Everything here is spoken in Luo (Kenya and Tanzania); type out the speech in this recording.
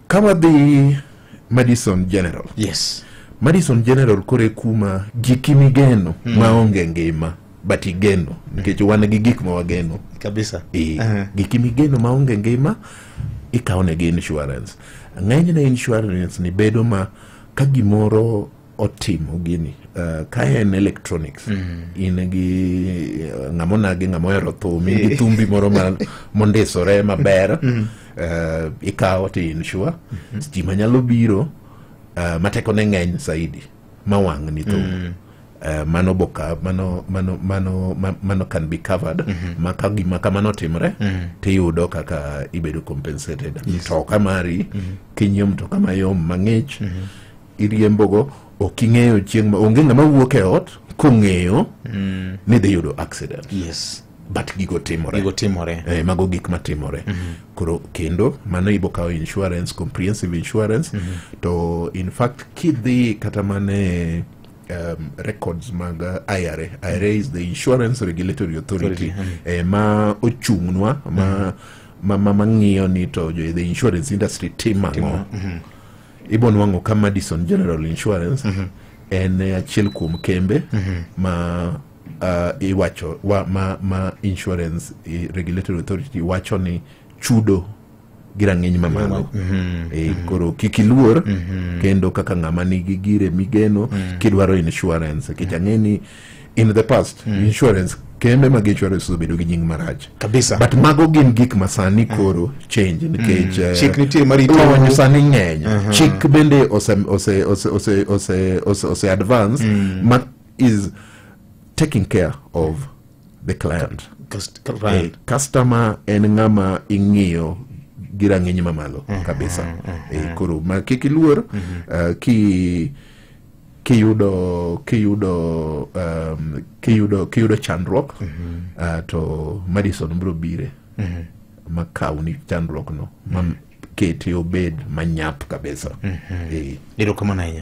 Ka wadhi Madison General, Madison General koro e kuma giki migeno maonge ngima, but igeno nikech wan gi gik ma wageno. Giki migeno maonge ngima, ikawo negi insurance. Ng'enyne insurance ni bedo ma ka gimoro otimo gini, ka en electronics, in gi ng'ama onagi, ng'ama ohero thum, in gi thumbi moro ma mondisore maber, ikawo to insure. Stima nyalo biro ma tekone ng'eny saidi ma wang' ni thum. Mano boka mano mano mano mano can be covered ma ka gima kamano otimore, tiyudo kaka ibedo compensated. Mtoka mari, kinyiewo mtoka mayom mang'ich, iriembogo, ok ing'eyo chieng' ma onge ng'ama wuok e ot kong'eyo ni dhi yudo accident. But gigo timore. Gigo timore. Mago gik matimore. Koro kendo mano ibo kawo insurance, comprehensive insurance. To in fact, kidhi kata mane records mag IRA. IRA is the Insurance Regulatory Authority, ma ochung'nwa ma mang'iyo ni to the insurance industry timo ang'o. Ibo nwang'o ka Madison General Insurance en achiel kuom kembe ma iwacho wa, ma Insurance Regulatory Authority wacho ni chudo gi rang'iny mamalo. Koro kik iluor kendo kaka ng'ama nigi gire migeno kidwaro insurance, nikech ang'e ni in the past insurance, kembe mag insurance osebedo gi nying marach. But mago gin gik ma sani koro change nikech Chik nitie marito. Lony sani ng'eny, chik bende ose advance ma is taking care of the client. Client. Customer en ng'ama ing'iyo gi rang'iny mamalo kabisa. Koro ma kik iluor, ki kiyudo chandruok, to Madison biro bire ma kawni chandruok no ma kete obed manyap kabisa. Erokamano ahinya.